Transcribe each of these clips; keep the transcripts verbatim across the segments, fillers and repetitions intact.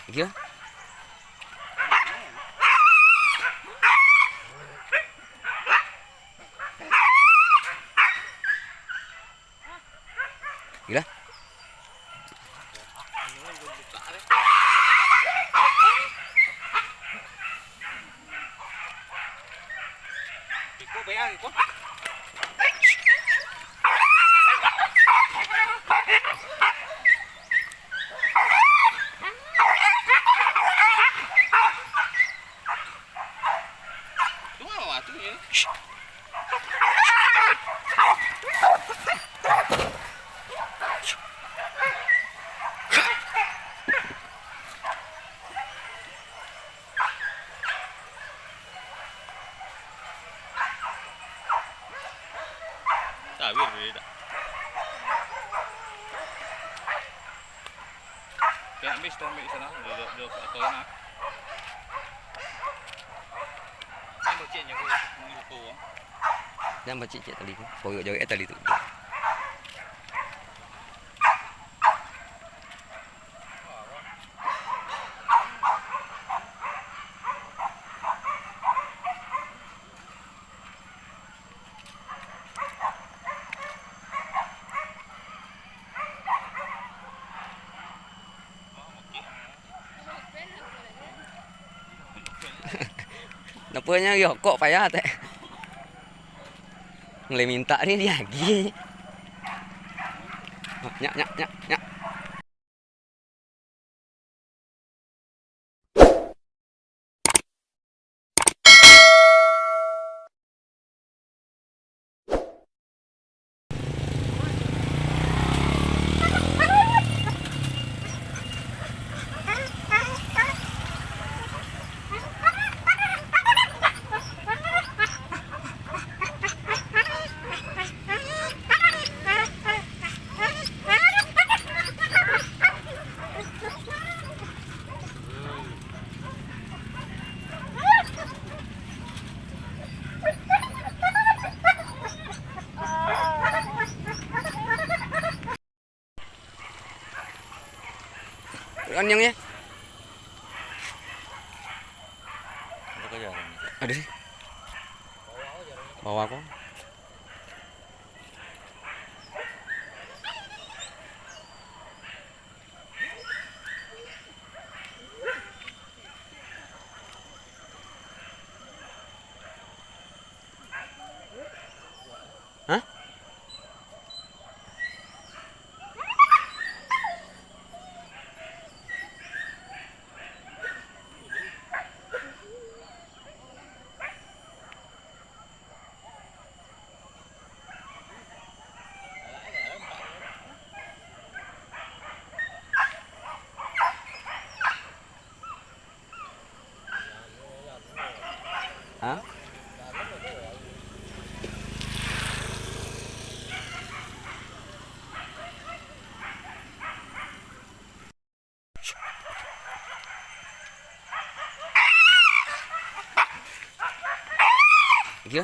Gila. Gila. Tabir dulu dah. Kena ambil situ, ambil sana, di, di, di atau sana. Jangan bacik je, kau, kau. Jangan bacik cek tali tu. Kau jawek tali tu. Napo nyo rokok payah tek. Mulai mintak ni diagih. Nyak, nyak, nyak, nyak. Anyang ya. Ada sih. Bawa aku. Hah? Hah? Gila.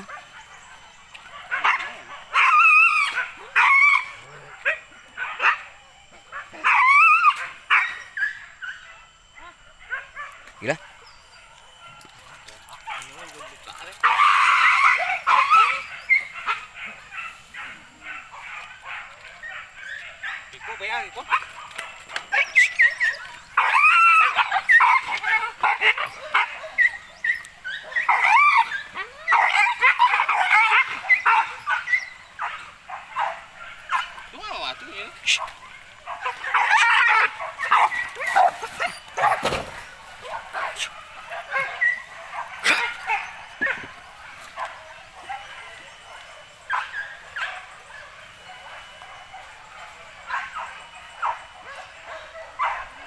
Gila.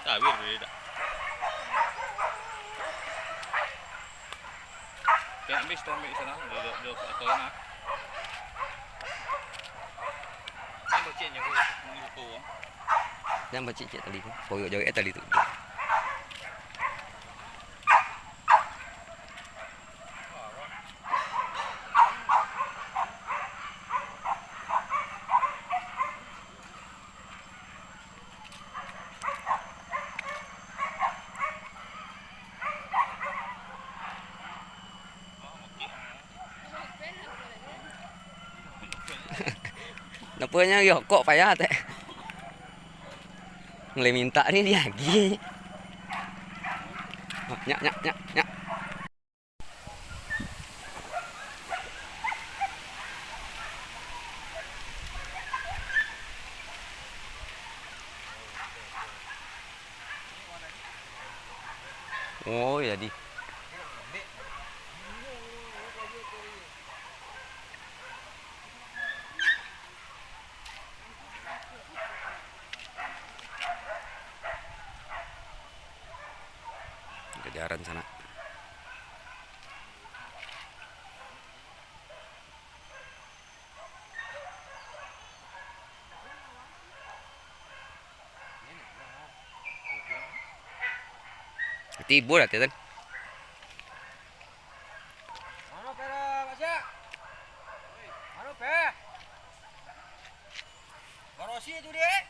Tabir dulu dah. Kena ambil situ, ambil sana, di, di, di atau sana. Jangan bacik je, kau, kau. Jangan bacik cek tali tu. Kau jawek tali tu. Naponyo yo kok payah tek. Mulai mintak ni diagiah. Nyak, nyak, nyak, nyak. Oh, jadi. Kejaran sanak. Tibo lah, Titan. Mano pe, Pak Syak? Mano pe? Barosi tu, Dek.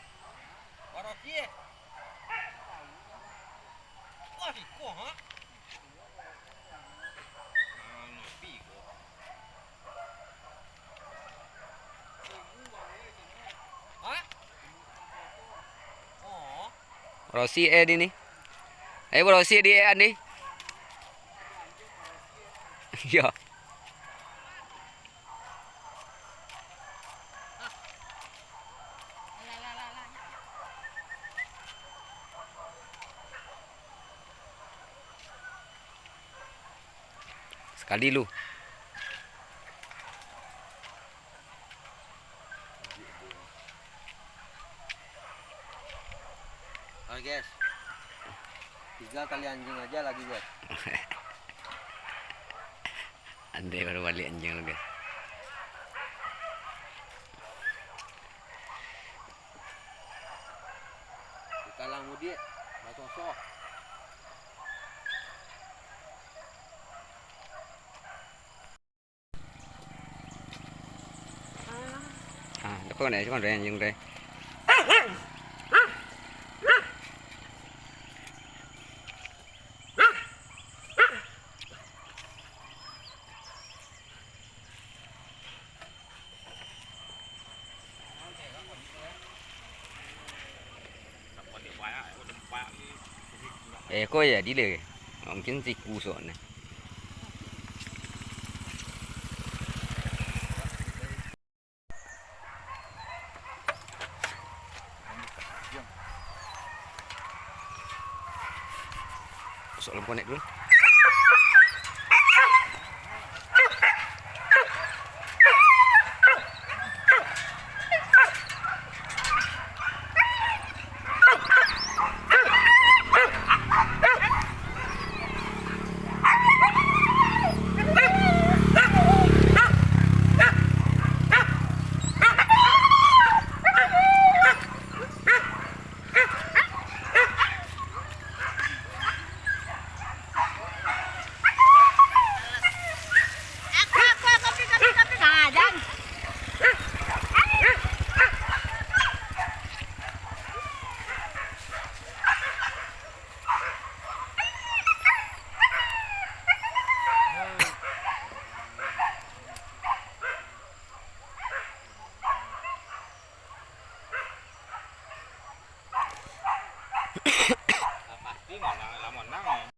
Barosi. Wah, siko, ha? Mano pi ko? Ha? Oh. Barosi eh di ni. Eh, barosi di eh, Andi. Yo. Sakali lu. Oke, guys. Tiga kali anjing aja lagi, guys. Andre baru baliak anjing lu, guys. Ditalang mudiak, basosoh. Ah, dakau naik, dakau naik, anjing, deh. Eh, ko ya, dile. Mungkin siku soalnya. Masuk dalam konek dulu. Pasti monang, lah monang.